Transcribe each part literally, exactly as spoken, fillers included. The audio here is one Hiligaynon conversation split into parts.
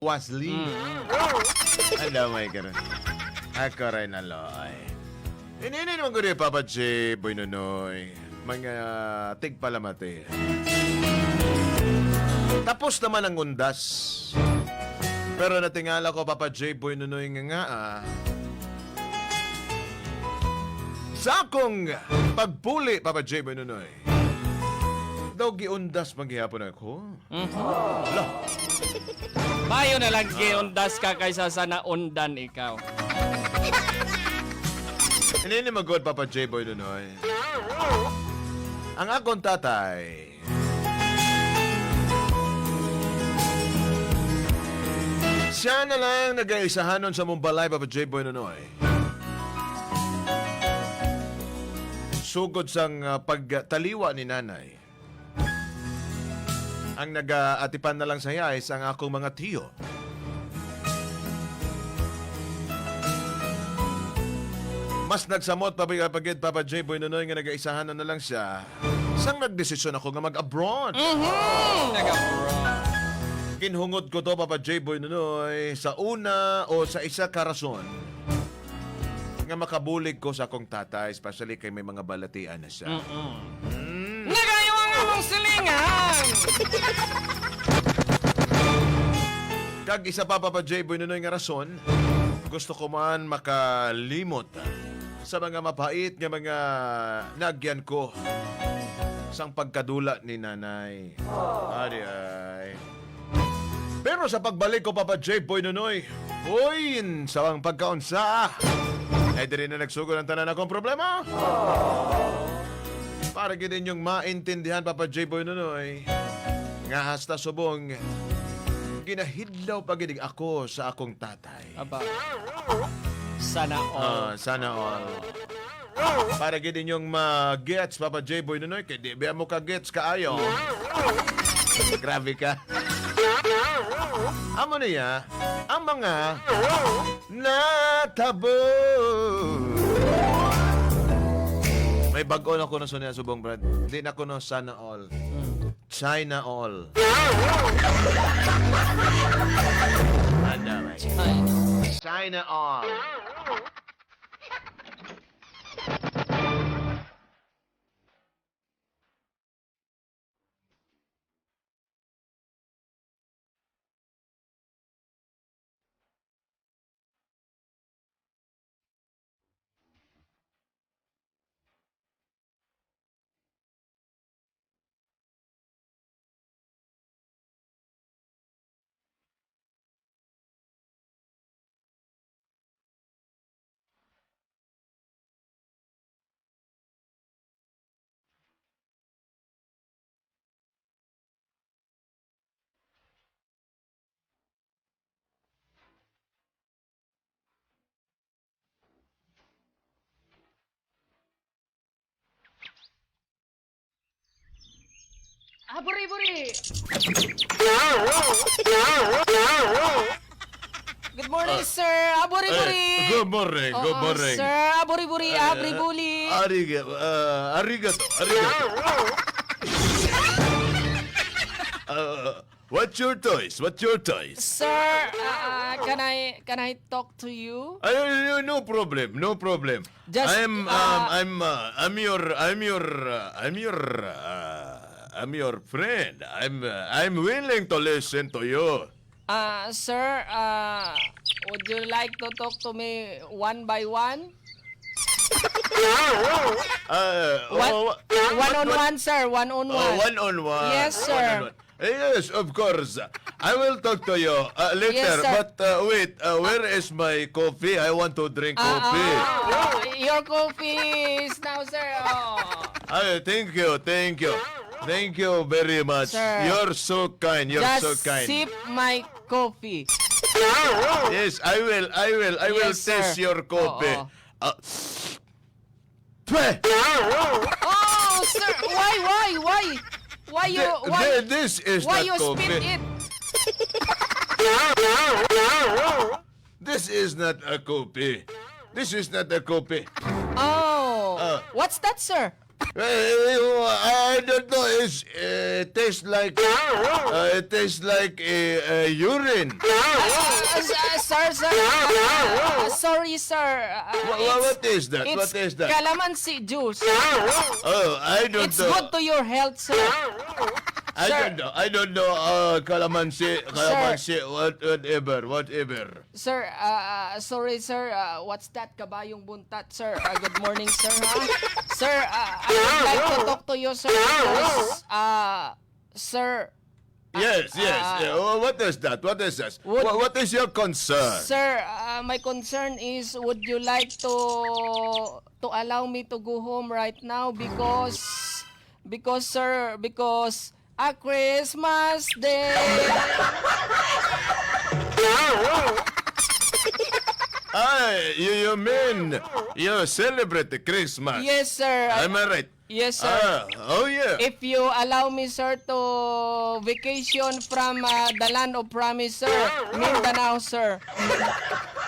Wasli. Mm. Ang damay ka rin. Ako rin, aloy. Inini naman ko rin, Papa J, Boy Nonoy. Mga tigpalamati. Tapos naman ang undas. Pero natingala ko, Papa J, Boy Nonoy, nga nga, ah, sa akong pagpuli, Papa J, Boy Nonoy, daw giundas man gihapon ako. Mhm. Ala. Bayo na lang giundas ka kaysa sa naundan ikaw. Hindi ni magod, Papa J Boy Nonoy. Ang akong tatay, siya na lang nagaisahanon sa mong balay, Papa J Boy Nonoy. Sugod sang, ah, pagtaliwa ni nanay, ang nagaatipan na lang sa iya is ang akong mga tiyo. Mas nagsamot pa ba pagid, Papa J Boy Nonoy, nga nagaisahan na lang siya sang nagdesisyon ako nga mag-abroad. Mhm, nag-abroad. Ginhungot ko to, Papa J Boy Nonoy, sa una o sa isa ka rason nga makabulig ko sa akong tatay, especially kay may mga balatian na siya. Mm-mm. Mm. Nagayo ang among silingan! Kag isa pa, Papa J Boy Nonoy, nga rason, gusto ko man makalimot sa mga mapait nga mga nagyan ko sang pagkadula ni Nanay. Ari ay. Pero sa pagbalik ko, Papa J Boy Nonoy, uy, sa ang pagkaunsa, ay diri na nagsugod ang tanan akong problema. Para gid inyong maintindihan, Papa J Boy Nonoy, nga hasta subong, ginahidlaw pa gid ako sa akong tatay. Aba. Sana all. Ah, sana all. Para gid inyong ma-gets, Papa J Boy Nonoy, kay di biya mo ka-gets kaayo. Grabe ka. Amo niya, ang mga natabo. May bag-o na ko na sunya subong, Brad. Di na ko no sana all. Mm. China all. Ano, may China. China all. Ah, buri, buri. Good morning, Ah, sir. Ah, buri, eh, buri. Good morning, good Oo, morning. Sir. Ah, buri, buri. Ah, Eh, buri, buli. ariga-, ah, arigato, arigato. Ah, what's your choice? What's your choice? Sir, ah, can I, can I talk to you? Ay, ay, ay, no problem, no problem. Just, I'm, um, ah, I'm, uh, I'm your, I'm your, uh, I'm your, uh, I'm your friend. I'm, uh, I'm willing to listen to you. Ah, sir, ah, would you like to talk to me one by one? Uh, One, oh, wha-, one what, on what? One, sir. One on Oh, one. One on one. Yes, One sir. on one. Eh, yes, of course. I will talk to you, uh, later. Yes, sir. But, uh, wait, uh, where is my coffee? I want to drink Ah, coffee. Ah, your coffee is now, sir. Oh. Ah, thank you, thank you. Thank you very much. Sir, You're so kind, you're so just kind. sip my coffee. Yes, I will, I will, I will Yes, sir. taste your coffee. Oo. Ah, Twe! Oh, sir, why, why, why? Why you, Th-, why, th-, this is why not you spit coffee. it? This is not a coffee. This is not a coffee. Oh, Uh, what's that, sir? Eh, I don't know. It's, uh, it tastes like, uh, it tastes like a, a urine. Ah, ah, ah, sir, sir. Ah, ah, sorry, sir. Ah, ah, Wha- wha- it's, what is that? it's What is that? calamansi juice. Oh, I don't It's know. good to your health, sir. I Sir. don't know. I don't know. Uh, calamansi, Sir. calamansi, what, whatever, whatever. Sir, ah, ah, sorry, sir. Ah, what's that? Kabayong buntat, sir. Ah, good morning, sir, ha? Sir, ah, I would like to talk to you, sir, because, ah, sir, ah, Yes, yes. ah, Yeah. Wha- What is that? What is this? Would Wha- What is your concern? Sir, ah, my concern is, would you like to to allow me to go home right now? Because, because, sir, because a Christmas Day. Ay, you, you mean you celebrate the Christmas? Yes, sir. Am I right? Yes, sir. Ah, oh yeah. If you allow me, sir, to vacation from, uh, the land of promise, sir, Mindanao, sir.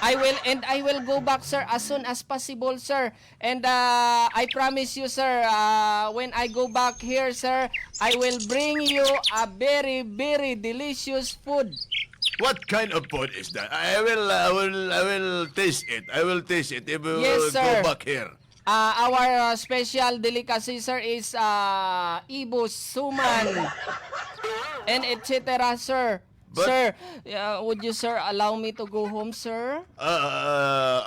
I will, and I will go back, sir, as soon as possible, sir. And, uh, I promise you, sir, uh, when I go back here, sir, I will bring you a very, very delicious food. What kind of food is that? I will, I will, I will taste it. I will taste it if we Yes, will go sir. back here. Uh, our, uh, special delicacy, sir, is, uh, ibus, suman, and et cetera, sir. But Sir, uh, would you, sir, allow me to go home, sir? Uh,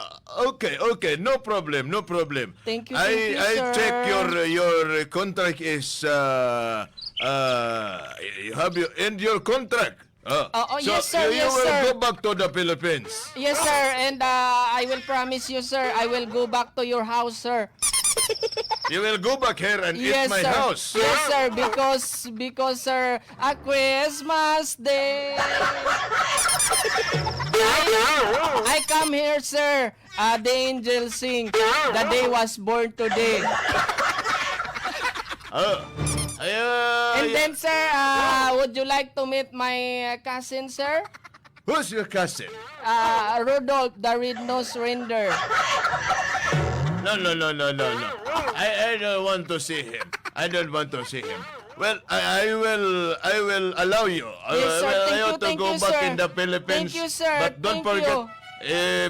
okay, okay, no problem, no problem. Thank you, I thank you, I check sir. your your contract is uh, uh, you have you end your contract. Uh, Oh, oh, so yes, sir, you, you yes, will sir. go back to the Philippines. Yes, sir, and uh, I will promise you, sir, I will go back to your house, sir. You will go back here and eat Yes, my sir. house. Yes, sir, because because sir, a Christmas Day. I, I come here, sir. Uh, the angel sing, the day was born today. Oh. Ay, uh, And yeah. then, sir, uh, would you like to meet my, uh, cousin, sir? Who's your cousin? Uh, Rudolph the Red-Nosed Reindeer. No, no, no, no, no, no. I, I don't want to see him. I don't want to see him. Well, I, I will, I will allow you. I Yes, will sir. allow Thank you you, to thank go you, back sir. in the Philippines. Thank you, sir. But don't Thank forget, you.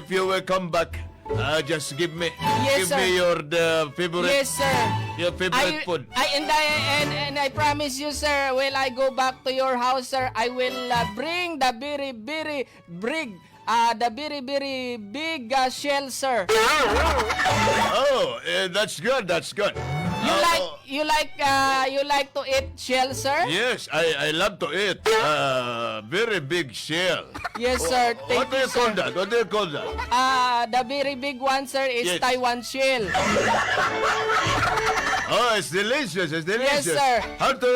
if you will come back, uh, just give me, Yes, give me sir. your the favorite, Yes, sir. your favorite I, food. I and I and, and I promise you, sir, when I go back to your house, sir, I will, uh, bring the very, very big, uh, the very, very big, uh, shell, sir. Oh, eh, that's good. That's good. You Uh, like oh. you like uh, you like to eat shell, sir? Yes, I, I love to eat uh, very big shell. Yes, sir. Thank What do you, you call sir. that? What do you call that? Uh, the very big one, sir, is Yes. Taiwan shell. Oh, it's delicious. It's Yes, delicious. sir. How to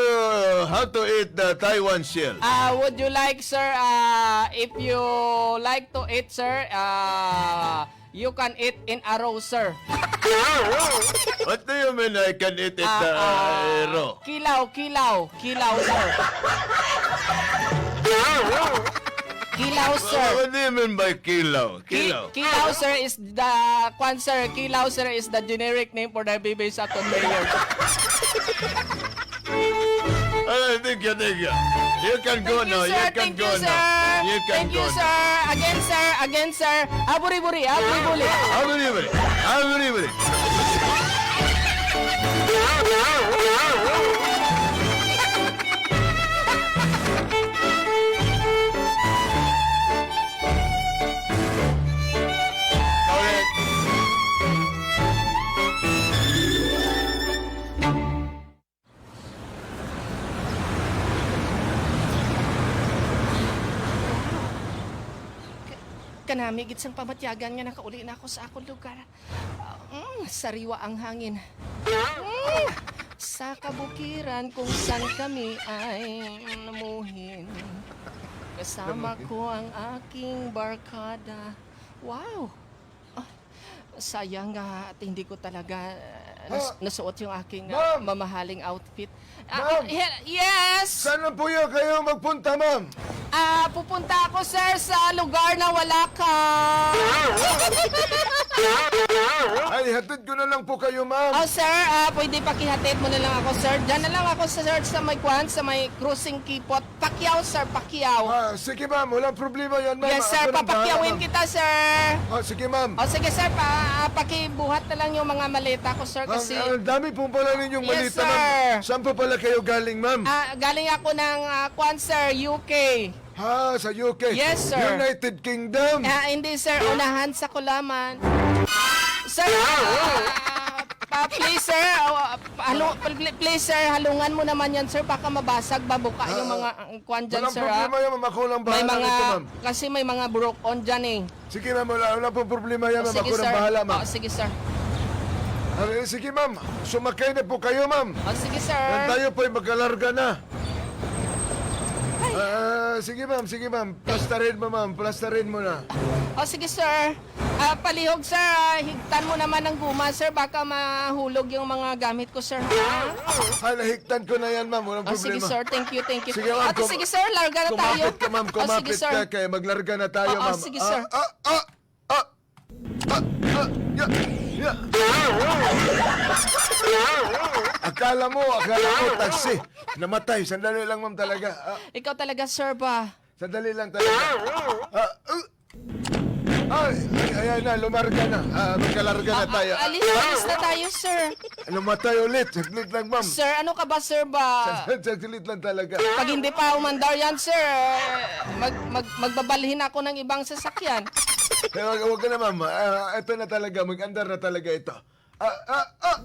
how to eat the Taiwan shell? Uh, would you like, sir, uh, if you like to eat, sir, uh, you can eat in a row, sir. What do you mean I can eat it Ah, the ah, arrow? Kilaw, kilaw, kilaw, sir. Kilaw, sir. What do you mean by kilaw? Ki- Kilaw. Kilaw, sir, is the, kwan, sir, kilaw, sir, is the generic name for the baby sa conveyor. Ah, thank you, thank you. You can go Thank you, now. You sir. can Thank go you, now. sir. You can Thank you, go sir. now. Again, sir. Again, sir. Aburi-buri. Aburi-buri. Aburi-buri. Aburi-buri. Correct. Ka-, kanami gid sang pamatyagan nga nakauli na ako sa akon lugar. Ah, mm, sariwa ang hangin. Mm, sa kabukiran kung saan kami ay namuhin. Kasama ko ang aking barkada. Wow! Ah, sayang nga at hindi ko talaga, eh, nas-, Ha? nasuot yung aking, ah, Ma'am! mamahaling outfit. Ah, Ma'am! he-, yes! Saan na po yan kayo magpunta, ma'am? Ah, pupunta ako, sir, sa lugar na wala ka. Ay, hatid ko na lang po kayo, ma'am. Oh, sir, ah, pwede pakihatid mo na lang ako, sir. Diyan na lang ako, sir, sa may kwan, sa may crossing Kipot. Pacquiao, sir, Pacquiao. Ah, sige, ma'am. Walang problema yan, ma'am. Yes, sir. Ako nang bahala, Papakyawin ma'am. Kita, sir. Ah, sige, ma'am. O, sige, sir. Pa, ah, pakibuhat na lang yung mga maleta ko, sir, Ang, kasi ang dami po pala ninyong Yes, maleta, ma'am. Sir. Saan po pala kayo galing, ma'am? Ah, galing ako ng, ah, kwan, sir, U K. Ha, sa U K? Yes, sir. United Kingdom? Ah, hindi, sir. Unahan sa Kulaman. Sir, ah, pa, please, sir. Ah, halu-, pl-, please, sir, halungan mo naman yan, sir. Baka mabasag, mabuka yung Ah, mga, ah, kwan dyan, walang sir, ah. Problema yan, ma'am. Ako lang May bahala mga, nito, ma'am. kasi may mga broke-on dyan, eh. Sige, ma'am. Wala, wala pong problema yan, Oh, ma'am. sige, Ako nang sir. bahala, ma'am. Oh, sige, sir. Ah, eh, sige, ma'am. Sumakay na po kayo, ma'am. Oh, sige, sir. Yan tayo po'y magkalarga na. Ay. Ah, sige, ma'am. Sige, ma'am. Plastarin mo, ma'am. Plastarin mo na. Oh, sige, sir. Ah, palihog, sir. Ah, higtan mo naman ang guma, sir. Baka mahulog yung mga gamit ko, sir, ha? Ah, nahigtan ko na yan, ma'am. Walang Oh, sige, problema. sir. Thank you, thank you. Sige, ma'am. Ate, Kum-, sige, sir. Larga na tayo. kumapit ka, ma'am. Oh, sige, Kumapit sir. ka, kaya maglarga na tayo, Oo, ma'am. sige, Ah, sir. ah, ah, ah, ah, ah, ya, ya. Akala mo, akala mo, taxi. Namatay. Sandali lang, ma'am, talaga. Ah, Ikaw talaga, sir, ba? Sandali lang talaga. Ah, uh, Ay, ay, ayan na, lumarga na. Ah, magkalarga na Ah, tayo. ah, alis, alis na tayo, sir. Namatay ulit. Saglit lang, ma'am. Sir, ano ka ba, sir, ba? Sag-, saglit lang talaga. Pag hindi pa umandar yan, sir, eh, mag-, mag-, magbabalhin ako ng ibang sasakyan. Eh, wag, wag ka na, ma'am. Ah, ito na talaga. Mag-andar na talaga ito. Ah, ah, ah!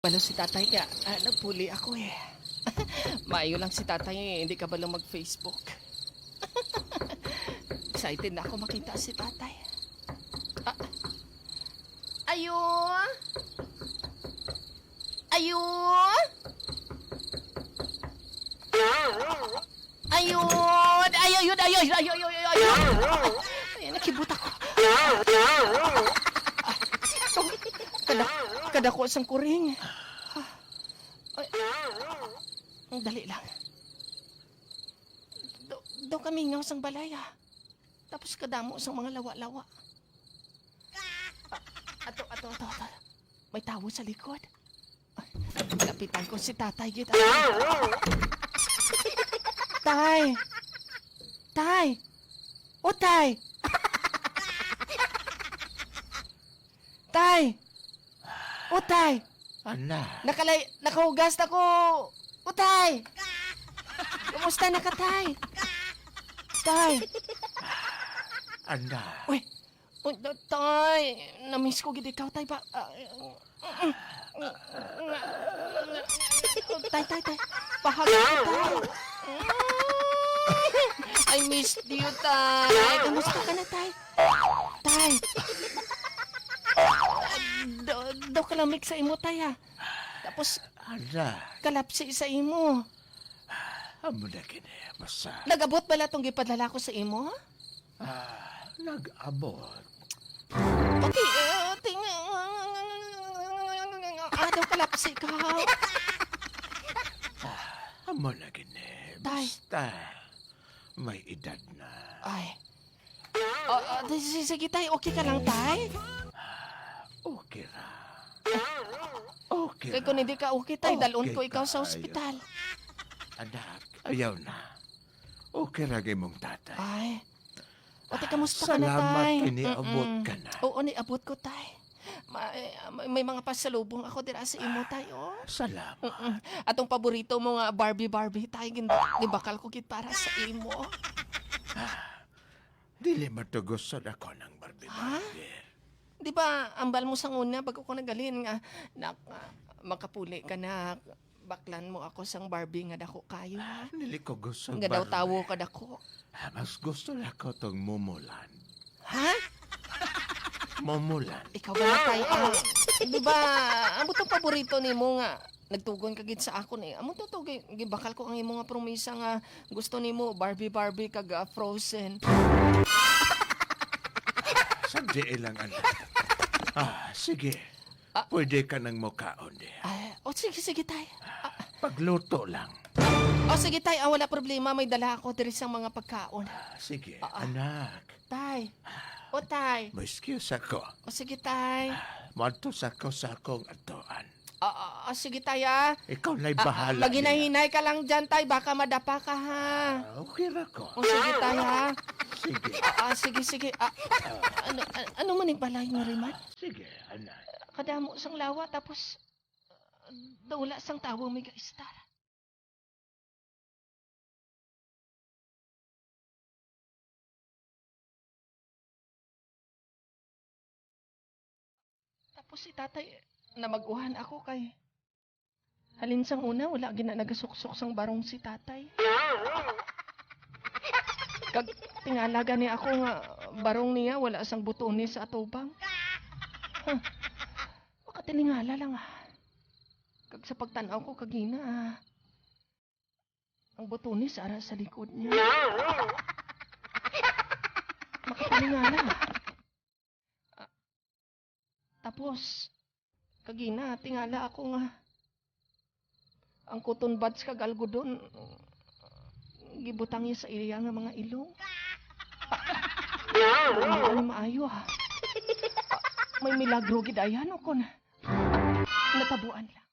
Balo si tatay nga, ah, nagpuli ako eh. Maayo lang si tatay eh, hindi kabalo mag-Facebook. Excited na ako makita si tatay. Ah. Ayo! Ayo! Ayun! Ay, ayun, ayun, ayun, ayun, ayun, ayun. Ay, nakibot ako. Kada, kadako sang kuring. Ay, ang dali lang. Do, do kami nga sang balay, ah. Tapos kadamo sang mga lawa-lawa. Ah, ato, ato, ato, ato. May tawo sa likod. Lapitan ko si tatay, gid. Tay! Tay! O, tay! Tay! O, tay! Ana. Nakalay-, nakahugas na ko. O, tay! Kumusta na ka, tay? Tay! Ana. Uy, Uy, da-, tay, namiss ko gid ikaw, tay, ba? Ah, tay, tay, tay. Pahag ko, tay. I missed you, tay. Kamusta ka na, tay? Tay. Do, do kalamig sa imo, tay, ha? Tapos, Ala. Kalapsi sa imo. Amo na gini, basta. Nag-abot bala tong gipadala ko sa imo? Ah, nag-abot. Pati, eh, ting-, ah, daw kalapsi ka. Ah, amo na gini. Tay. Basta, may edad na. Ay. Ah, ah, di, si-, sige, tay. Okay ka lang, tay? Okay ra. Okay Kay ra. kung hindi ka okay, tay, dalon ko Okay ikaw sa kaayo. ospital. Anak, ayaw na. Okay ra ang imong tatay. Ay. Ate, kamusta ka na, Salamat tay? kay niabot Mm-mm. ka na. Oo, niabot ko, tay. Ma-, eh, may, may mga pasalubong ako dira sa imo, tay, oh. Salamat. Mm-mm. Atong paborito mo nga Barbie, Barbie, tay, gin-, gibakal ko gid para sa imo. Dili man to gusto nako ng Barbie, Ha? Barbie. Di ba, ambal mo sang una, bago ko naghalin nga, nak-, ah, makapuli ka na, baklan mo ako sang Barbie nga dako kayo, ha? Dili ko gusto Nga daw Barbie. tawo ka dako. Ah, mas gusto nako tong Momoland. Ha? Momoland. Ikaw ba na, tay? Ah, di ba, amo tong paborito nimo nga nagtugon ka gid sa akon, eh. Amo to, to, gi-, gibakal ko ang imo nga promisa nga gusto nimo Barbie, Barbie, kag, ah, Frozen. Sagdi lang, anak. Ah, sige. Ah. Pwede ka nang mokaon, di. Ah, oh, sige, sige, tay. Ah, Pagluto lang. Oh, sige, tay. Ah, wala problema. May dala ako diri sa mga pagkaon. Ah, sige, Ah, ah. anak. Tay. Oh, tay. Mo-excuse ako. Oh, sige, tay. Madto sa ko sa akong adtuan. Ah, ah, ah, sige, tay, ah. Ikaw na'y Ah, ah, bahala niya. maghinahinay ka lang dyan, tay. Baka madapa ka, ha. Ah, okay ra ko. Oh, sige, tay, ha. Sige. Ah, ah, sige, sige. Ah, ano, an-, ano man yung balay mo, Riman? Sige, anak. Kadamo sang lawa, tapos, ah, daw wala sang tawo may gaistar. Tapos si tatay, namag-uhan ako kay halin sang una, wala gina nagasuksok sang barong si tatay. Kag tingala gani ako nga barong niya wala sang butones sa atubang. Huh. Makatilingala lang, ah. Kag sa pagtan-aw ko kagina, ah, ang butones ara sa likod niya. Makatilingala. Ah, tapos, kagina, tingala ako nga ang cotton buds kag algodon, gibutang niya sa iya nga mga ilong. Ano ni maayo, ha? May milagro gid ayan, o kon natabuan lang.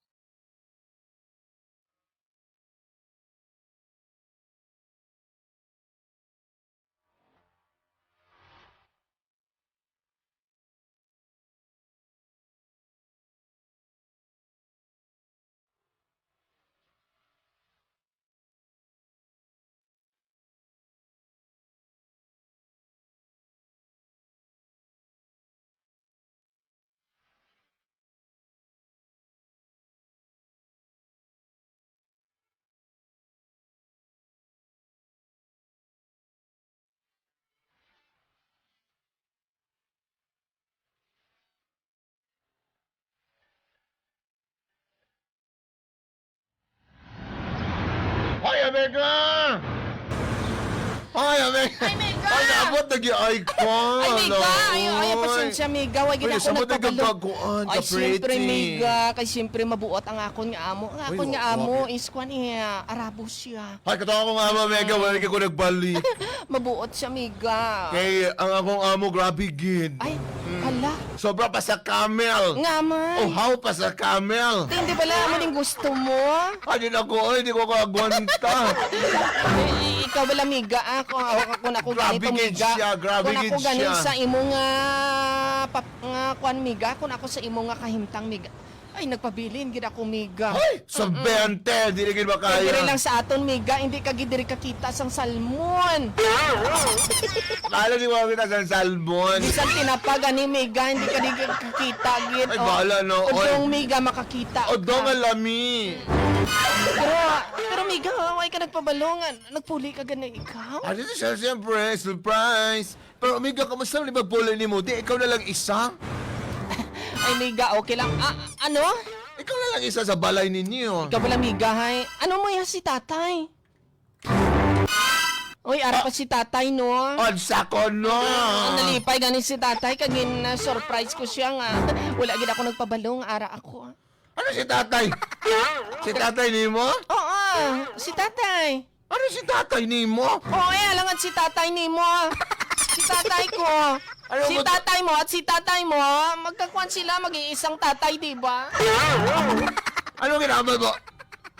Hoy, Amiga! Hoy, Amiga! Ay, Miga! Ay, naabot na gyud ay ko. Ay, Miga! Ay, ay, Oy. pasensya, Miga. Way gid Uy, ako sabot na nagpabalo. kagkakuan, Ay, ka siyempre, pretty. Miga. Kay siyempre, mabuot ang akon nga amo. Ang Uy, akon nga wa-, amo wa-, is kwan, eh, Arabo siya. Ay, katawa ko nga, Ma'am Mega, Mm. wala ko nagbalik. Mabuot siya, Miga. Kay ang akong amo, grabe gid. Ay, Mm. hala. Sobra pa sa camel. Nga man. Uhaw pa sa camel. Hindi bala amo ning gusto mo? Ay, di na ko, ay, di ko kaagwanta. Eh, ikaw bala, Miga, ah, kung ako, kung ako Grabe ganito, gid Miga. siya, grabe Kung ako gid ganin siya. sa imo nga, pap-, nga kwan, Miga, kung ako sa imo nga kahimtang, Miga. Ay, nagpabilin gid ako, Miga. Hoy! Sa Mm-mm. bente, di na gid makaya. Kay diri lang sa aton, Miga, hindi ka gid diri kakita sang salmon. Bahala di mo makita sang salmon. Bisan tinapa gani, Miga, hindi ka di kakita gid. Ay, Oh, bahala, no? Oy. Udong, Miga, makakita Udong ka. ang lami. Pero, pero, Miga, why ka nagpabalo nga nagpuli ka gani ikaw? Ah, dito siya, siyempre, surprise. Pero, amiga, kamusta man ang pagpuli nimo? Di ikaw na lang isa? Ay, amiga, okay lang. Ah, ano? Ikaw na lang isa sa balay ninyo. Ikaw pala, amiga, hay. Ano mo yan si tatay? Uy, ara pa si tatay, no? Unsa ko, no? Ah, nalipay gani si tatay. Kagin na surprise ko siya nga. Wala gid ako nagpabalo nga ara ako. Ano si tatay? Si tatay nimo? Oo, si tatay. Ano si tatay nimo? Oo, eh, alangan si tatay nimo. Si tatay ko. Ano Si mo to? tatay mo at si tatay mo, magkakuan sila, mag-iisang tatay, di ba? Ano ginamay mo?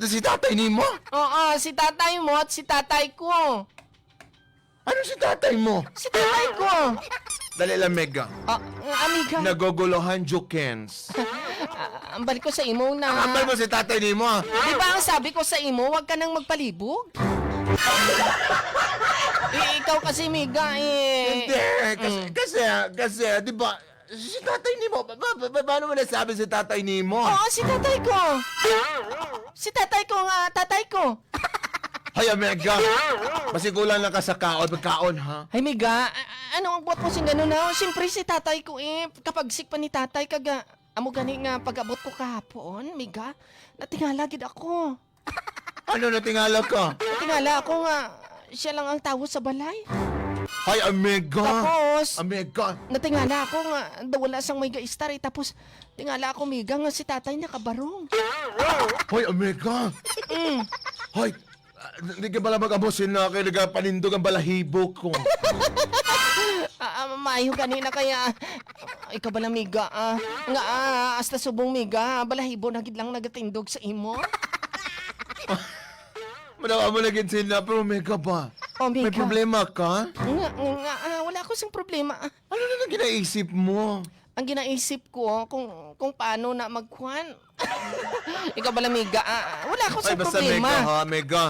Si tatay nimo? Oo, si tatay mo at si tatay ko. Ano si tatay mo? Si tatay ko. Dali lang, Mega. Ah, amiga. Naguguluhan, Jukens. Ah, ambal ko sa imo na. Ang ambal mo si tatay nimo, ah. Di ba ang sabi ko sa imo, wag ka nang magpalibog? Eh, ikaw kasi, Miga, eh. Hindi, kasi, Mm. kasi, ah, kasi, ah, di ba, si tatay nimo, ba, ba, ba, ba, paano mo nasabi si tatay nimo? Oo, si tatay ko. Si tatay ko nga, tatay ko. Hoy, Amiga! Basi kulang lang ka sa kaon, magkaon, ha? Ay, Miga, a-, ano ang buot mo sing ganun, ha? Siyempre, si tatay ko, eh, kapagsik pa ni tatay, kaga, amo gani nga pag-abot ko kahapon, Miga, natingala gid ako. Ano natingala ka? Natingala ako nga siya lang ang tawo sa balay. Hoy, Amiga! Tapos, Amiga! Natingala ako nga daw wala sang may gaistar, eh. Tapos, tingala ako, Miga, nga si tatay nakabarong. Hoy, Amiga! Mm. Hoy, ah, di ka pala mag-amo sina kay nagapanindog ang balahibo ko. Ah, ah, maayo gani na kaya, ikaw bala, Miga, ah, nga, ah, hasta subong, Miga, balahibo na gid lang nagatindog sa imo? Manawa mo na gid sila, pero Miga ba? Oh, May Miga. Problema ka? Nga, nga, ah, wala ako sing problema. Ano na nang ginaisip mo? Ang ginaisip ko kung, kung paano na magkuhan. Ikaw bala, Miga, ah, wala ako Ay, sa basta problema. Miga, ha, Miga.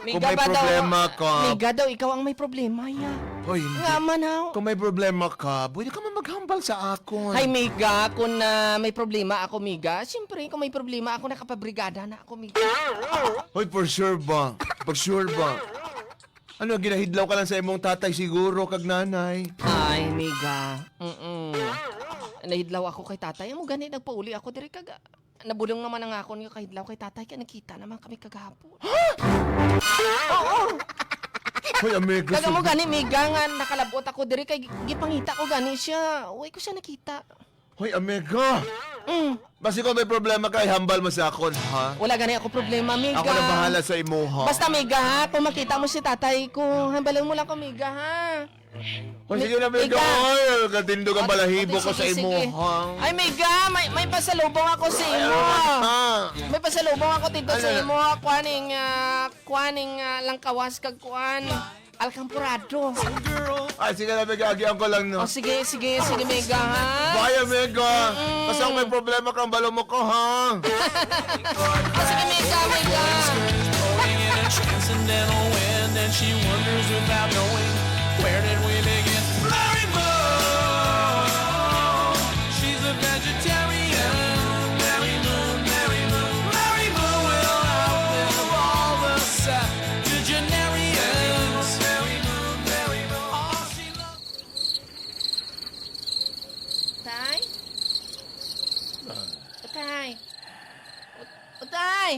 Miga Kung may ba daw, problema ka. Miga daw, ikaw ang may problema, ya. Hoy, hindi. Nga man, ha? Kung may problema ka, pwede ka man maghambal sa akon. Hay, Miga, kung, ah, may problema ako, Miga, siyempre, kung may problema ako, nakapabrigada na ako, Miga. Hoy, for sure ba? For sure ba? Ano, ginahidlaw ka lang sa imong tatay siguro kag nanay? Ay, Miga. Mm-mm. Nahidlaw ako kay tatay. Amo gani, nagpauli ako diri kag, ah, nabulong naman ang akon nga kahidlaw kay tatay kay nakita naman kami kagahapon. Oo. Hoy, Amiga, Kag amo sug- gani, Miga, nga nakalabot ako diri kay gipangita ko gani siya. Uy, ko siya nakita. Hoy, Amiga! Mm. Basi kung may problema ka, ihambal mo sa akon, ha? Wala gani ako problema, Miga. Ako na bahala sa imo, ha? Basta, Miga, ha? Kung makita mo si tatay ko, hambalan mo lang ko, Miga, ha? O, sige na, Miga. Miga. Oy, katindog ang At, balahibo at ko sa sige, imo, sige. Ha? Ay, Miga, may, may pasalubong ako sa imo. Ay, ano na? May pasalubong ako dito sa Ano? Imo, ha? Kuaning, ah, kuaning, ah, langkawas kag kuan. Alcamporado. Ah, sige na, Miga. Agian ko lang, no? Oh, sige, sige, sige, Miga, ha? Bye, Miga. Mm-mm. Basta kung may problema ka, hambal mo ko, ha? Oh, sige, Miga, Miga. Blowing in a transcendental wind, and she wonders without knowing, where did we begin? Mary Moon, she's a vegetarian. Mary Moon, Mary Moon, Mary Moon will outlive all the septuagenarians. Mary Moon, Mary Moon, all she loves. Tay? Tay? Tay?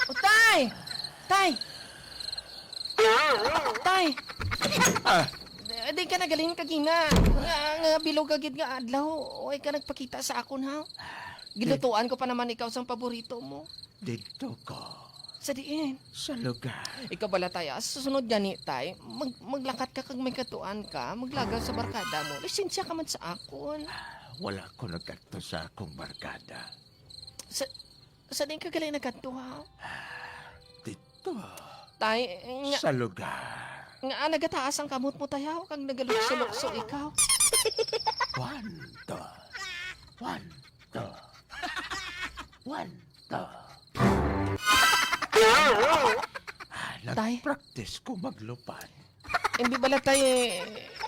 Utay! Tay! Tay! Ah. Di, di ka nagaling kagina. Nga, nga bilog ka gid nga adlaw. Way ka nagpakita sa akon, ha? Gilutuan ko pa naman ikaw sang paborito mo. Didto ko. Sa diin? Sa lugar. Ikaw bala, Tay, ah, sa sunod gani, Tay, mag-, maglakat ka kag may katuan ka, maglagaw sa barkada mo. Lisensya ka man sa akon. Ah, wala ko nagkadto sa akong barkada. Sa, sa diin ka gali nagkadto, ha? Ah, didto. Tay, nga, Sa lugar. Nga, ah, nagataas ang kamot mo, Tay, ha? Kag nagalukso-lukso ikaw. One, two. One, two. One, two. Ah, Tay? Nag-practice ko maglupad. Hindi bala, Tay, eh,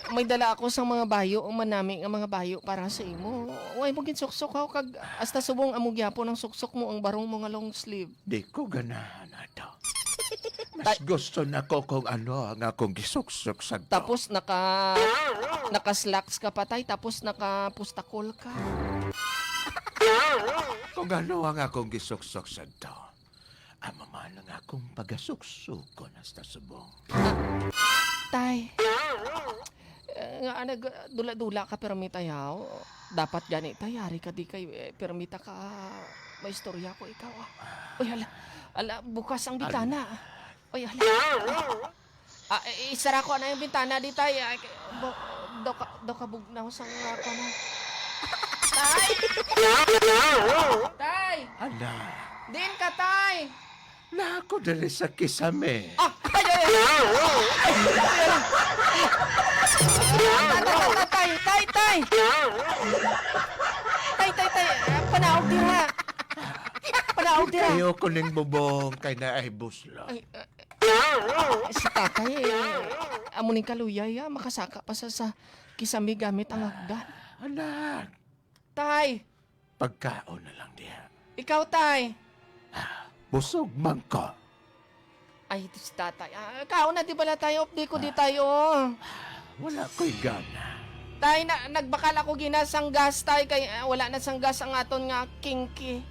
may dala ako sang mga bayo, ang manami nga mga bayo para sa imo. Way mo ginsuksok, ha, kag hasta subong amo gyapon ang suksok mo, ang barong mo nga long sleeve. Di ko ganahan ato. Mas Tay- gusto nako kung ano ang akong gisuksok sa to. Tapos naka-, naka-slacks ka pa, Tay, tapos naka-pustakol ka. Kung ano ang akong gisuksok sa to, amo man ang akong pagasuksukon hasta subong. Ah, Tay. Eh, nga, ah, nagdula-dula ka, pirmi, Tay, haw. Dapat gani, Tay, yari ka di kay, eh, pirmi ta ka, may istorya ko ikaw, ah. Uy, hala. Ala, bukas ang bintana. Ala. Uy, hala. Ah, eh, isara ko na yung bintana di, Tay. Ah, bo-, do ka, do ka bugnaw sa nga ko na. Tay! Tay! Ala. Diin ka, Tay? Naa ko diri sa kisame. Ah! Ay, ay, ay! Ay, ay, ay! Tay, tay, tay, tay! Tay, tay, tay! Panaog dira! Panaog dira! Ayaw ko ning bubong kay naay buslo. Ay, ah, si tatay, eh, amo ning kaluyay, ah, makasaka pa sa, sa kisame gamit ang hagdan. Anak, Tay! Pagkaon na lang diha. Ikaw, Tay! Busog man ko. Ay, ito si Tatay. Ah, kaon na di bala, Tay? Updi ko di, Tay, oh. Wala ko'y gana. Tay, na, nagbakal ako gina sang gas, Tay, kay, ah, wala na sang gas ang aton nga kingki.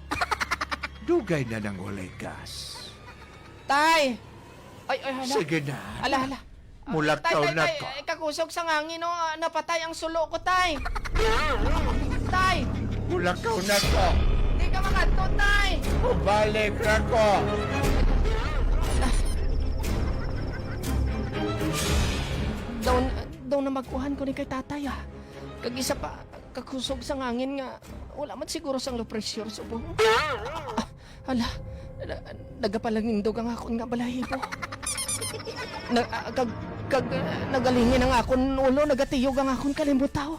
Dugay na nang walay gas. Tay! Ay, ay, hala. Sige na. Ala, hala. Mulakaw na ko. Tay, tay, ay, kakusog sang hangin, oh. Ah, napatay ang sulo ko, tay. Tay! Mulakaw na ko. Di ka makadto, tay. Mubalik ra ko. Daw, daw na magkuhan ko ni kay tatay, ah. Kag isa pa, kakusog sang hangin nga wala man siguro sang low pressure subong. Ah, hala, na, nagapalangindog ang akon nga balahibo. Na, ah, kag, kag, ah, nagalingin ang akon ulo, nagatiyog ang akon kalimutaw.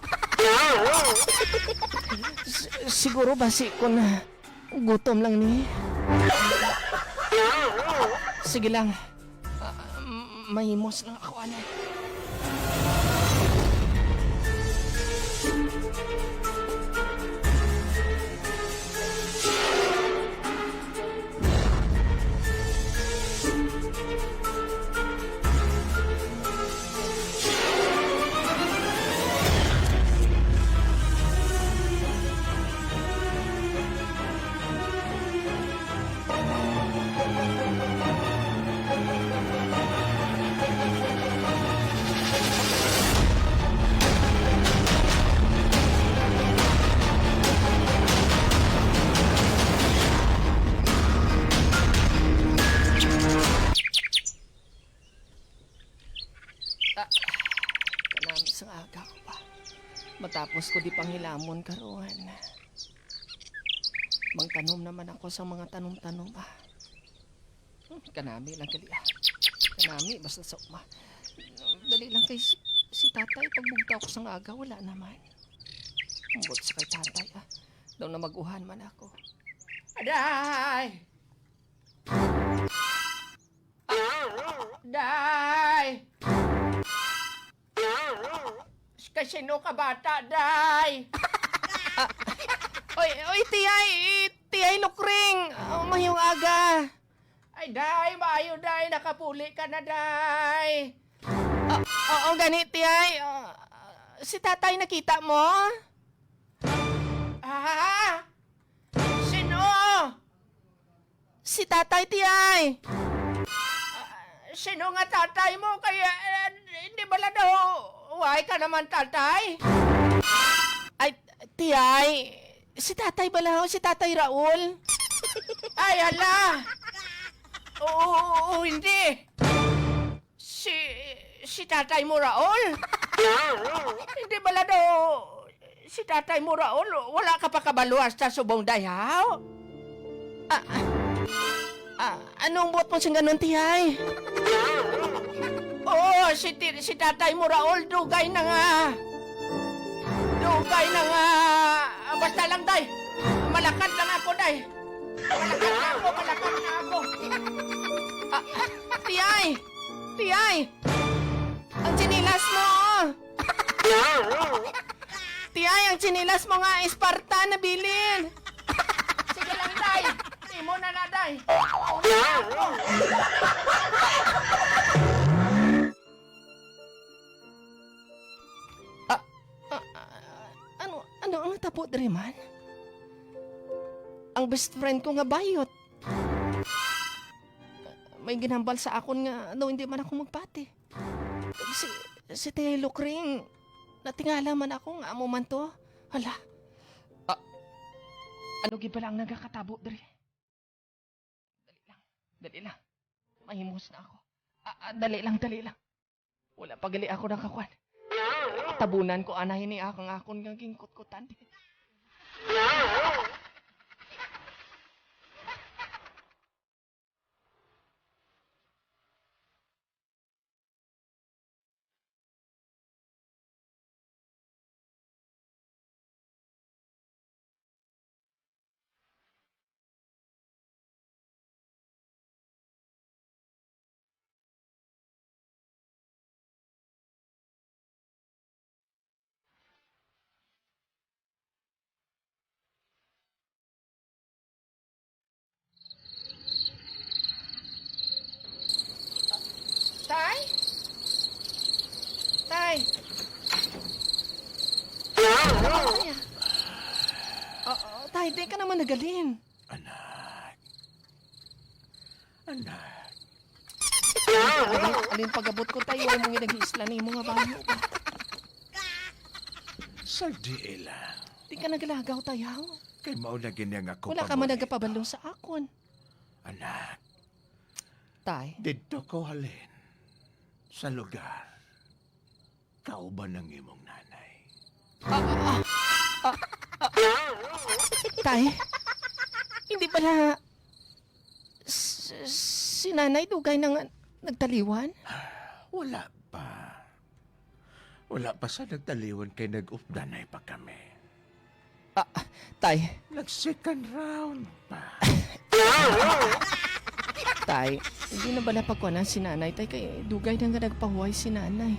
S-, siguro basi kon, ah, gutom lang ni. Sige lang. Ah, m-, mahimos lang ako, ano. Ah, kanami sang aga ko pa. Matapos ko di panghilamon karon. Mangtanom naman ako sa mga tanom-tanom, ah. Hmm, kanami lang gali, ah. Kanami, basta sa uma. Dali lang kay si, si tatay, pagbugtaw ko sang aga, wala naman. Ambot sa kay tatay, ah. Daw na mag-uhan man ako. Aday! Ah, day! Kay sino ka bata, day? Ah, oy, oy, tiyay, tiyay Lukring. Ah, mayong aga. Ay, day, maayo, day. Nakapuli ka na, day. Ah, oo, gani, tiyay. Ah, si tatay nakita mo? Ah, sino? Si tatay, tiyay. Ah, sino nga tatay mo? Kaya, eh, di bala daw, why ka naman, tatay? Ay, tiyay, si tatay bala, si tatay Raul. Ay, hala. Oo, oo, oo, hindi. Si, si tatay mo, Raul? Hindi bala daw si tatay mo, Raul? Wala ka pa kabalo hasta subong dayaw? Ah, ah, anong buot mo sing ganun, tihay? Oo, si ti-, si tatay mo, Raul, dugay na nga. Dugay na nga. Ah, basta lang, day. Malakad lang ako, day. Malakad na ako, malakad na ako. Ah, ah, tiyay! Tiyay! Ang tsinelas mo! Tiyay, ang tsinelas mo nga Spartan nabilin! Sige lang, day! Imo na na, day! Una na ako! Ah, ah, ah, ano, ano ang natabo diri man? Ang best friend ko nga bayot. May ginhambal sa akon nga daw hindi man ako magpati. Si, si Tiyay Lukring, natingala man ako nga amo man to. Hala. Ah, ano gid bala ang nagakatabo diri? Dali lang, dali lang. Mahimos na ako. Ah, ah, dali lang, dali lang. Wala pa gali ako nakakuan. Tabunan ko anay ni akong akon nga ginkutkutan. Ay! Ano ba niya? Oo, tay, di ka naman nagalin. Anak. Anak. Alin, alin pag-abot ko, tay, wala mong ginag-isla ni mo nga bayo ba? Sa di lang. Di ka naglagaw, tayaw. Kay mao na gini ang ako. Wala ka man paborito. Nagapabalo sa akon. Anak. Tay. Didto ko halin sa lugar. Kauban ang imong nanay. Ah, ah, ah, ah, ah. Tay, hindi pala s-, si nanay dugay na nga nagtaliwan? Wala pa. Wala pa sa nagtaliwan kay nag-updanay pa kami. Ah, tay. Nag-second round pa. Tay, hindi na bala pagkuhanan si nanay, tay, kay dugay na nga nagpahuway si nanay.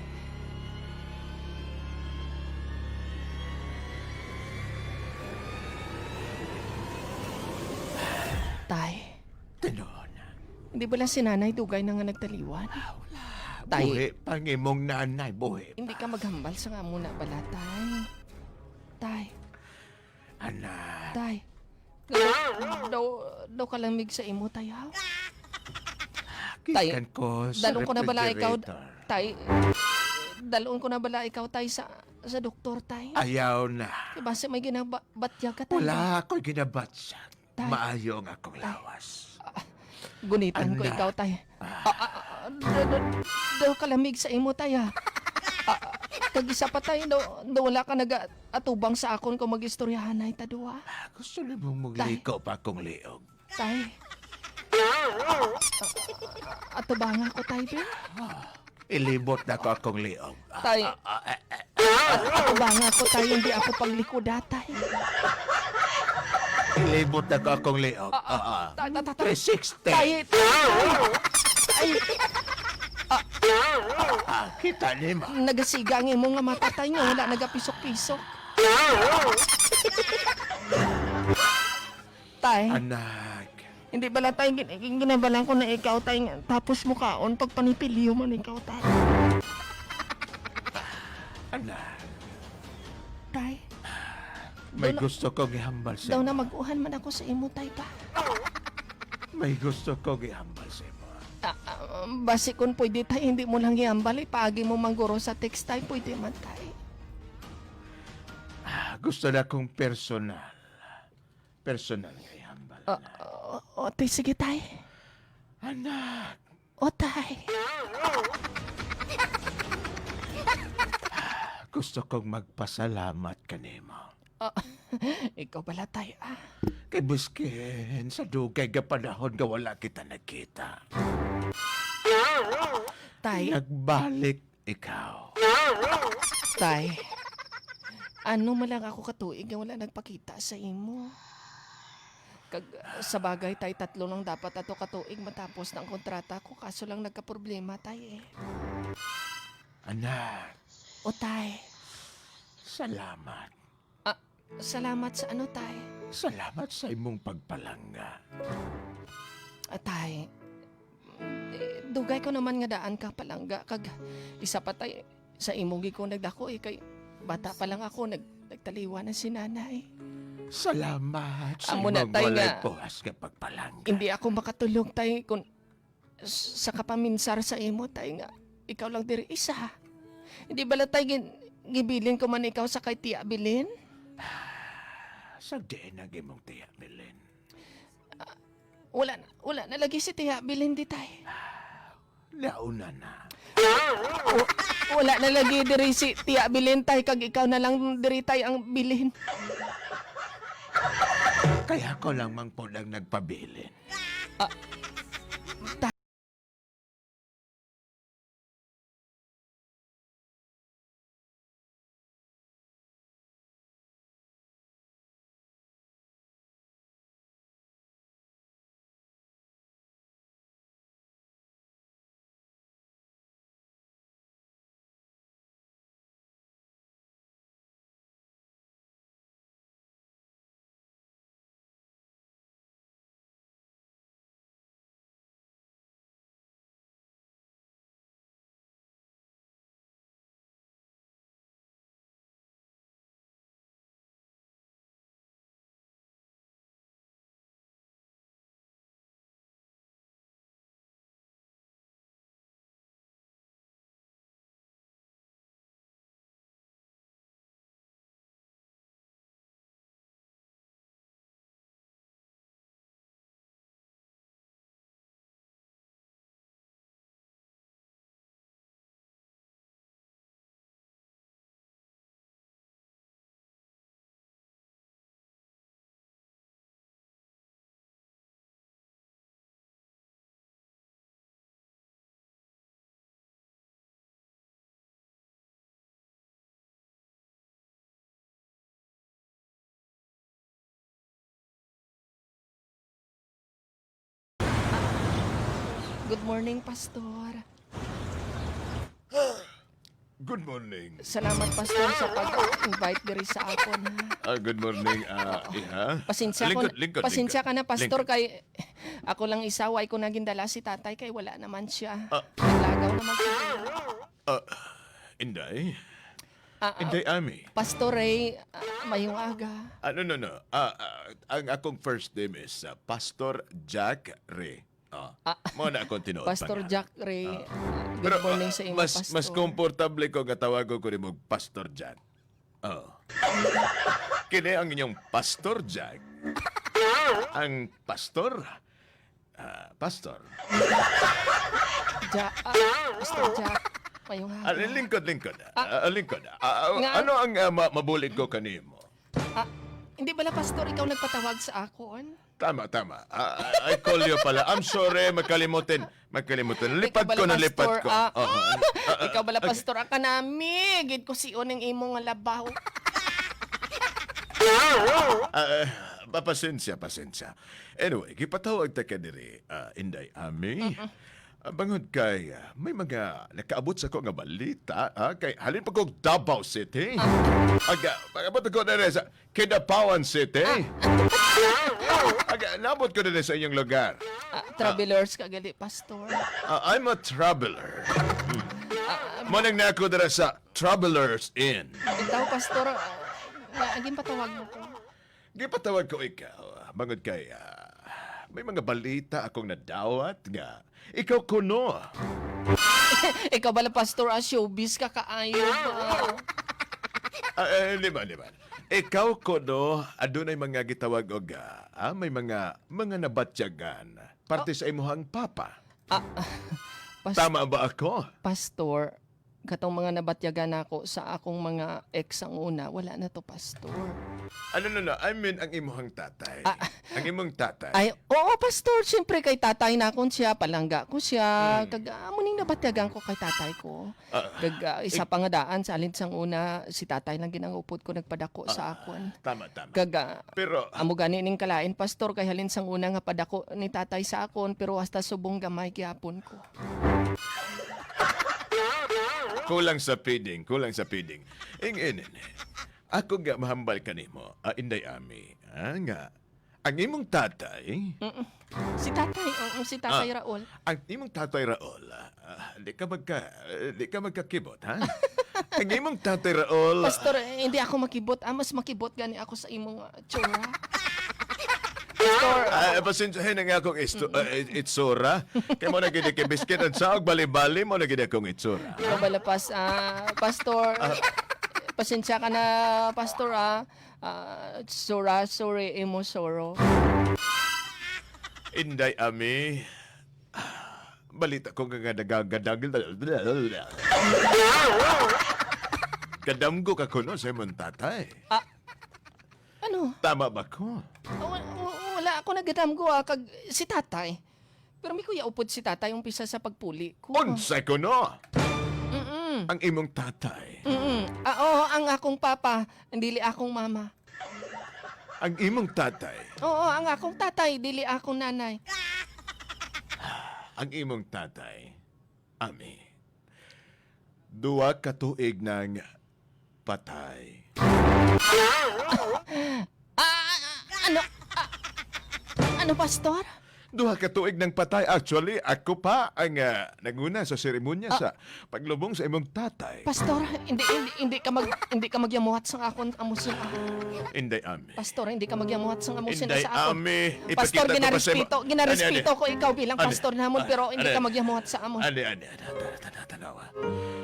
Tay. Tinuod na. Hindi bala si nanay dugay na nga nagtaliwan? Ah, wala. Tay. Buhi pa ang imong nanay, buhi pa. Hindi ka maghambal sa nga amo na bala, tay. Tay. Anak. Tay. Daw, daw, daw kalamig sa imo, tay, ha? Tay, gikan ko sa dalon ko na bala ikaw, refrigerator. Tay, dalon ko na bala ikaw, tay, sa, sa doktor, tay? Ayaw na. Kay basi may ginabatyag ka, tay. Wala ako'y ginabatyag. Tay. Maayo ang akong lawas. Ah, gunitan ko ikaw, tay. Ah. Ah, ah, ah, do, do, do kalamig sa imo, tay, ah. Ah, kag isa pa, tay, do, do wala ka nagaatubang sa akon kung mag-istoryahanay ta duha. Ah, gusto nimong magliko pa akong liog? Tay. Ah, ah, atubanga ko, tay, be. Ah. Ilibot na ko akong liog. Ah, tay. Ah, ah, eh, eh. Atubanga ko, tay, hindi ako paglikuda, tay. Ilibot na ko akong liog. Ah, ah, ah, ah. Ta-, ta-, ta-, ta-, three sixty. Tay, tay. Ay. Ah, kita nimo. Nagasiga ang imo nga mata, tay, nga wala nagapisok-pisok. Tay. Anak. Hindi bala, tay, gin-, gin-, ginabalan ko na ikaw, tay, nga tapos mo kaon, pagpanipilyo man ikaw, tay. Anak. Tay. May gusto ko gihambal sa imo. Daw na mag-uhan man ako sa imo, tay, ba? May gusto ko gihambal sa imo. Ah, ah, basi kung pwede, tay, hindi mo lang ihambal, ipaagi mo man guro sa text, tay, pwede man, tay. Ah, gusto na kong personal. Personal nga ihambal na. O, o, o, tay, sige, tay. Anak. O, tay. Gusto kong magpasalamat kanimo. Ah, ikaw pala, tay, ah. Kay buskin sa dugay nga panahon nga wala kita nagkita. Tay. Nagbalik ikaw. Tay, ano man lang ako katuig nga wala nagpakita sa imo? Kag, sa bagay, tay, tatlo lang dapat ato katuig matapos na ang kontrata ko, kaso lang nagkaproblema, tay, eh. Anak. O, tay. Salamat. Ah, salamat sa ano, tay? Salamat sa imong pagpalangga. Ah, tay, eh, dugay ko naman nga daan ka palangga, kag isa pa, tay, sa imo gid ko nagdako, eh, kay bata pa lang ako, nag-, nagtaliwan na si nanay. Salamat sa imong walay puas nga pagpalangga. Amo na, tay, nga hindi ako makatulog, tay, kung s-, sa kapaminsar sa imo, tay, nga ikaw lang diri isa. Hindi bala, tay, gin-, gibilin ko man ikaw sa kay Tiya Bilin? Sa diin ang imong Tiya Bilin? Ah, wala na, wala na lagi si Tiya Bilin di, tay. Nauna na. W-, wala na lagi diri si Tiya Bilin, tay, kag ikaw na lang diri, tay, ang bilin. Kay ako lang man pud ang nagpabilin. Ah, ta- Good morning, Pastor. Good morning. Salamat, Pastor, sa pag-invite diri sa akon, ha. Ah, good morning, ah, iha. Pasensya ko Lingkod, na, lingkod, pasensya lingkod. ka na, Pastor, Lingkod. kay ako lang isa, way ko na gindala si Tatay kay wala naman siya. Ah. Naglagaw naman siya. Ah, Inday? Ah, ah, Inday Ami? Pastor Ray, ah, mayong aga. Ah, no, no, no. Ah, ah, ang akong first name is, ah, Pastor Jack Ray. Ah, Ah. Mao na akong tinuod Pastor pangalan. Jack Ray, Ah. ah, good Pero, morning ah, sa imo, mas, Pastor. mas komportable ko nga tawagon ko nimo Pastor Jack. Oh. Kini ang inyong Pastor Jack. Ang pastor? Ah, pastor. Ja-, ah, Pastor Jack, mayong Ah, hapon. lingkod, lingkod. Ah. Ah, lingkod. Ah, ah, Nga? ano ang, ah, ma-, mabulig ko kanimo? Ah, hindi bala, Pastor, ikaw nagpatawag sa akon? Tama, tama. Ah, I call you pala. I'm sorry, makalimutin. Makalimutin. Ikaw Lipad bala, ko na lipad Pastor, ko. ah. Oo. Ah, ah, Ikaw bala, okay. Pastor, ah, kanami gid ko si Uning imo nga labaw. Ah, ah, pa-, pasensya, pasensya. Anyway, gipatawag ta ka diri, ah, Inday Ami. Mm-mm. Ah, bangod kay, ah, may mga nakaabot sa ko nga balita, ah, kay halin pa kog Davao City. Ah. Aga, pag-abot ko na sa Kidapawan City. Ah. Aga, nabot ko na sa inyong lugar. Ah, travelers ka gali, Pastor. Ah, I'm a traveler. Ah, Mo nang nako dira sa Travelers Inn. Ikaw, Pastor, ah, nga, agin patawag mo ko. Gipatawag ko ikaw, bangod kay, ah, may mga balita akong nadawat nga ikaw kuno. Ikaw bala, Pastor, ah, showbiz ka kaayo ba? Ah, eh, di ba, di ba? Ikaw kuno, adunay mga gitawag og, ah, ah, may mga, mga nabatyagan parte Oh. sa imuhang papa. Ah, pas- Tama ba ako? Pastor, katong mga nabatyagan nako sa akong mga ex ang una, wala na to, Pastor. Ano, no, no, I mean, ang imuhang tatay. Ah. Ang imong tatay. Ay, oo, Pastor, siyempre kay tatay nakon siya, palangga ko siya, Hmm. kag, ah, amo ning nabatyagan ko kay tatay ko. Ah. Kag, ah, isa Ik- pa nga daan, sa halin sang una, si tatay lang gid ang upod ko nagpadako sa Ah, akon. tama, tama. Kag, ah, Pero amo gani ning kalain, Pastor, kay halin sang una nga padako ni tatay sa akon, pero hasta subong gamay gyapon ko. Kulang sa feeding, kulang sa feeding. Ing inin, ako nga mahambal kanimo, ah, Inday Ami, ah, nga ang imong tatay Mm-mm. Si tatay, mm, si tatay Ah, Raul. ang imong tatay Raul, ah, ah, di ka magka-, eh, di ka magkakibot, ha? Ang imong tatay Raul, Pastor, eh, hindi ako makibot, ah, mas makibot gani ako sa imong, ah, tsura. Pastor, Ah, pasensyahin ang akong isto-, Mm. ah, i-, itsura. Kay mo na gid kay biskin ang saog, bali-bali mo na gid akong itsura. Ikaw bala, pas-, ah, Pastor, Ah. pasensya ka na, Pastor, ah. Ah, sura, suri, imo suro. Inday Ami, balita ko nga nagagadagil. Kadamgo ka kuno sa imong tatay. Ah, ano? Tama ba ko? Ah, wa-, wa-, wala ako nagadamgo, ah, kag si tatay. Pero may kuya upod si tatay umpisa sa pagpuli ko. Unsay kuno? Mm-mm. Ang imong tatay. Mm-mm. Ah, oo, ang akong papa, dili akong mama. Ang imong tatay. Oo, ang akong tatay, dili akong nanay. Ang imong tatay, Ami. Duha ka tuig nang patay. Ah, ano? Ah, ano, Pastor? Duha ka tuig nang patay. Actually, ako pa ang, ah, nanguna sa seremonya Ah. sa paglubong sa imong tatay. Pastor, hindi, hindi, hindi ka mag-, hindi ka magyamuhat sa akon amo sila. Inday Ami. Pastor, hindi ka magyamuhat sa amo sila Inday sa akon. Ami, Pastor, ipakita ko pa sa imo. ginarespeto, ginarespeto Ani, ani. ko ikaw bilang Ani, pastor namon, ani, pero hindi ani, ka ani. magyamuhat sa amo. Ani, ani, ani, tan-, tan-, tan-, tanawa.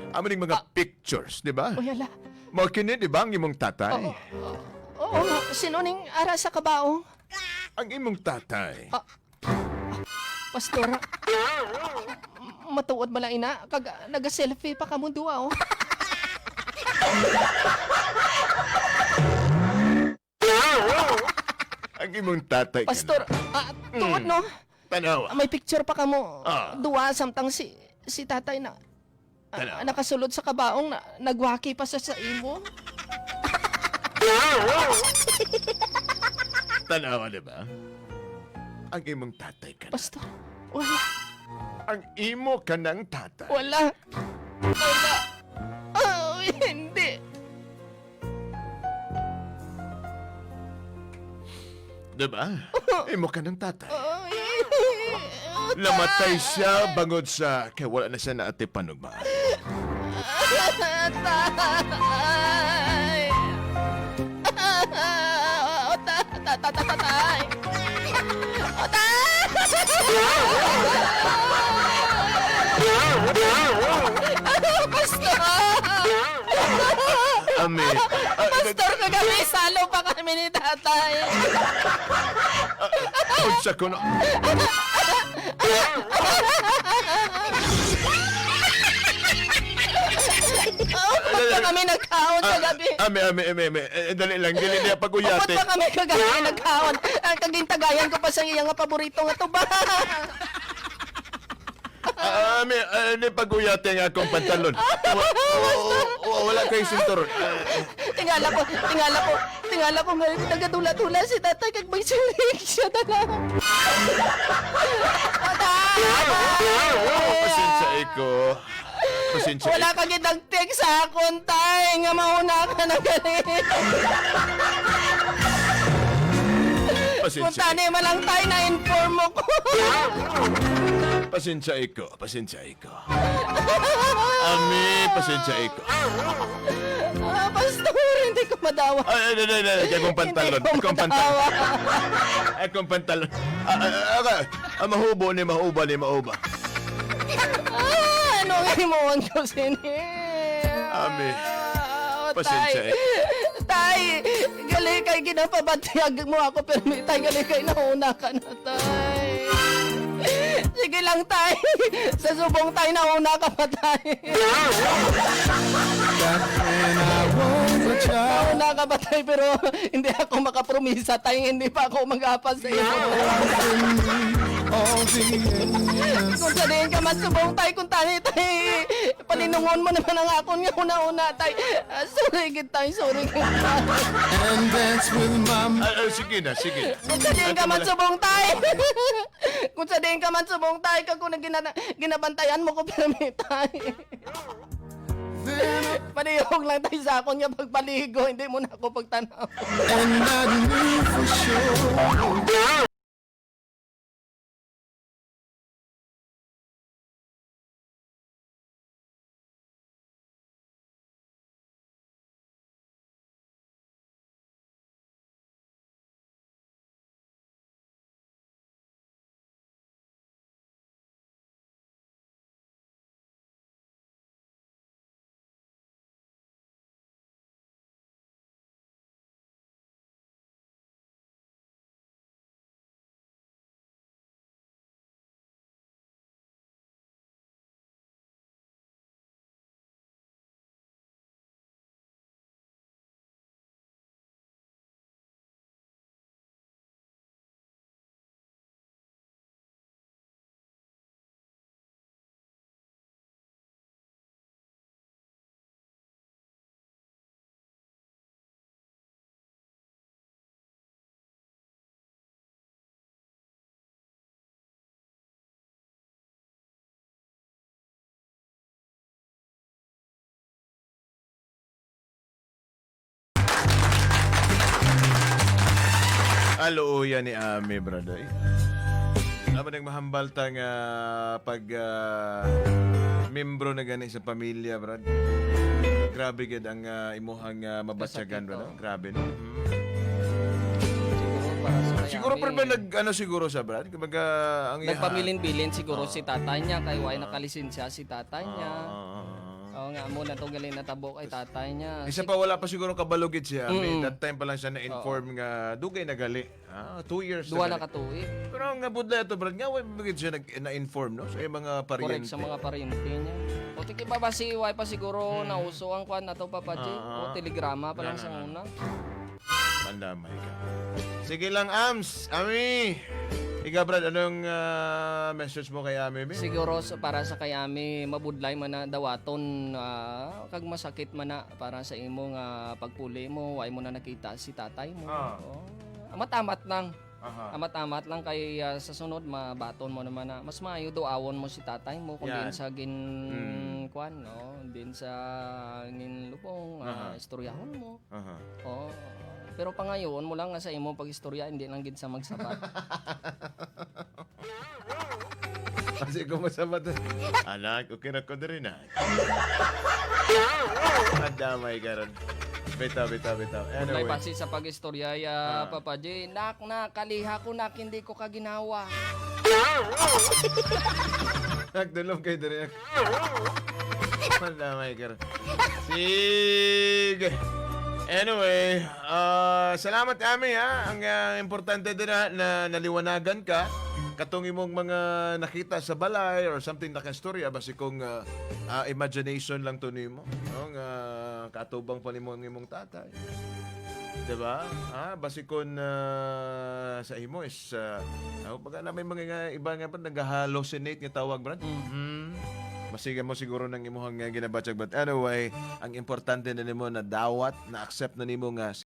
Amo ning mga Ah. pictures, di ba? Uy, hala. Mao kini, di ba, ang imong tatay? Oo, oo, oo, sino ning ara sa kabaong? Ang imong tatay. Ah, Pastor, matuod man lang ina, kag naga-selfie pa kamo duha, oh. Ang imong tatay ka Pastor, na. ah, tuod, Mm. no? Tanawa. May picture pa kamo Ah. duha, samtang si, si tatay na, ah, Tanawa. nakasulod sa kabaong na, nagwaki pa sa, sa imo. Tanawa, di ba? Ang imong tatay ka na. Pastor, wala. Ang imo kanang tatay. Wala. Wala. Oh, hindi. Diba? Imo kanang tatay. Ay, Namatay siya bangod sa kay wala na siya naatipan og maayo. Tay! O, ta-, ta-, ta-, ta-, ta-, tay! O, tay! Pastor! Ami, ah, Pastor, kagabi, salo pa kami ni tatay. Unsa kuno? Upod pa kami nagkaon Ah, kagabi. Ami, ami, ami, ami. Eh, dali lang, dili niya Upod pag-uyati. pa kami kagabi nagkaon. Ang kagintagayan ko pa sa iya nga paborito nga tuba. Ah, ami, ah, ni pag-uyati nga akong pantalon. Wa-, wa-, wa-, wala kay sinturon. Ah, Tingala ko, tingala ko, tingala ko nga nagadula-dula si tatay kag may siling siya na lang. Pasensya, Iko. Pasensya, Wala Iko. ka gid nag-text sa akon, tay, nga mauna ka na gali. Pasensya, Kung tani Iko. man lang, tay, na-inform mo ko. Pasensya, Iko. Pasensya, Iko. Ami, pasensya, Iko. Ah, pastor, hindi ko madawa. Ay, ay, ay, ay, ay, kay akong pantalon. Hindi ko Akong pantalon. madawa. Akong pantalon. Ah, ah, ah, ah, ah, mahubo ni, mahuba ni, mahuba. Ah, ano nga himuon ko sini? Ami, Ah, pasensya, tay. eh. Tay, gali kay ginapabatyag mo ako, pero may tay, gali kay nauna ka na. Tay. Sige lang, tay. Sa subong, tay, nauna ka pa, tay. Back when I was a child. Nauna ka pa, tay, pero hindi ako makapromisa, tay, hindi pa ako mag-apas sa imo. All the years. Kung sa diin ka man subong, tay, kung tani, tay, palinungon mo naman ang akon nga una-una, tay. Ah, sorry, gid, tay, sorry, gid, tay. And dance with my Ay, ay, sige na, sige na. Kung sa diin ka man subong, tay. Kung sa diin ka man subong, tay, kag kung nagina-, ginabantayan mo ko, pirmi, tay. Palihog lang, tay, sa akon nga pagpaligo, hindi mo na ako pagtanaw. And I knew for sure. Aluoyan ni Ami, brad, ay. Amo nang mahambal ta nga pag, ah, membro na gani sa pamilya, brad. Grabe gid ang, ah, imuhang, ah, mabatyagan, Kasakit, brad, oh. Grabe, no? Mm. Siguro para sa Siguro kay pa ba Ami. nag-, ano siguro sa, brad? Kumbaga, ang iha- Nagpabilin-bilin siguro Oo. si tatay niya, kay wala Oo. nakalisensya si tatay niya. Oo, oo, oo, oo. Oo nga, amo na to gali natabo kay tatay niya. Isa Si pa, wala pa siguro kabalo gid siya. May Mm. that time pa lang siya na-inform Oo. nga dugay na gali. Ah, two years Duha na na gali. ka tuig. Pero ang nabudlay ato, brad, nga wala gid siya nag-, na-inform, no? Sa iyang mga Correct, sa paryente. mga paryente niya. O, tiki pa ba si, wala pa siguro Mm. nauso ang kwan na to, Papa G? Ah, O, ah. telegrama pa lang Nga, sa nga, nga. una. Pandamay ka. Sige lang, Ams. Ami! Ikaw, brad, anong, ah, message mo kay Ami, mi? Siguro sa, para sa kay Ami, mabudlay man na dawaton, ah, kag masakit man na para sa imo nga pagpuli mo, wa mo na nakita si tatay mo. Ah. Oh. Amat-amat lang. Aha. Amat-amat lang kay, ah, sa sunod mabaton mo naman na mas maayo duawon mo si tatay mo kung Yan. Din sa gin Mm. Kwan, no? Din sa ginlubong, ah, Aha. Istoryahon mo. Aha. Oh. Pero pangayoon mo lang nga sa imo pag-istorya, hindi lang gid sa magsabat. Kasi kung masabat, anak, okay na ko diri na. Adamay karon. Bitaw, bitaw, bitaw. Anyway. Anyway. Basi sa pag-istorya, ya, Ah. Papa J, nak, na, kaliha ko, nak, hindi ko ka ginawa. Nagdulom kayo diri. Adamay karon. Sige. Anyway, ah, salamat, Ami, ha. Ang, ah, importante din, ha, na naliwanagan ka. Katong imong mga nakita sa balay or something, nakaistorya, basi kung, ah, ah, imagination lang to nimo, no? Nga katubang pa nimo ang imong tatay. Diba? Ha? Basi kung, ah, sa imo is, ah, ah, baga na may mga nga, iba nga pa nag-hallucinate nga tawag, Brad. Mm. Hmm. Masiga mo siguro ng imuhang nga ginabatyag. But anyway, ang importante na nimo na dawat, na-accept na nimo nga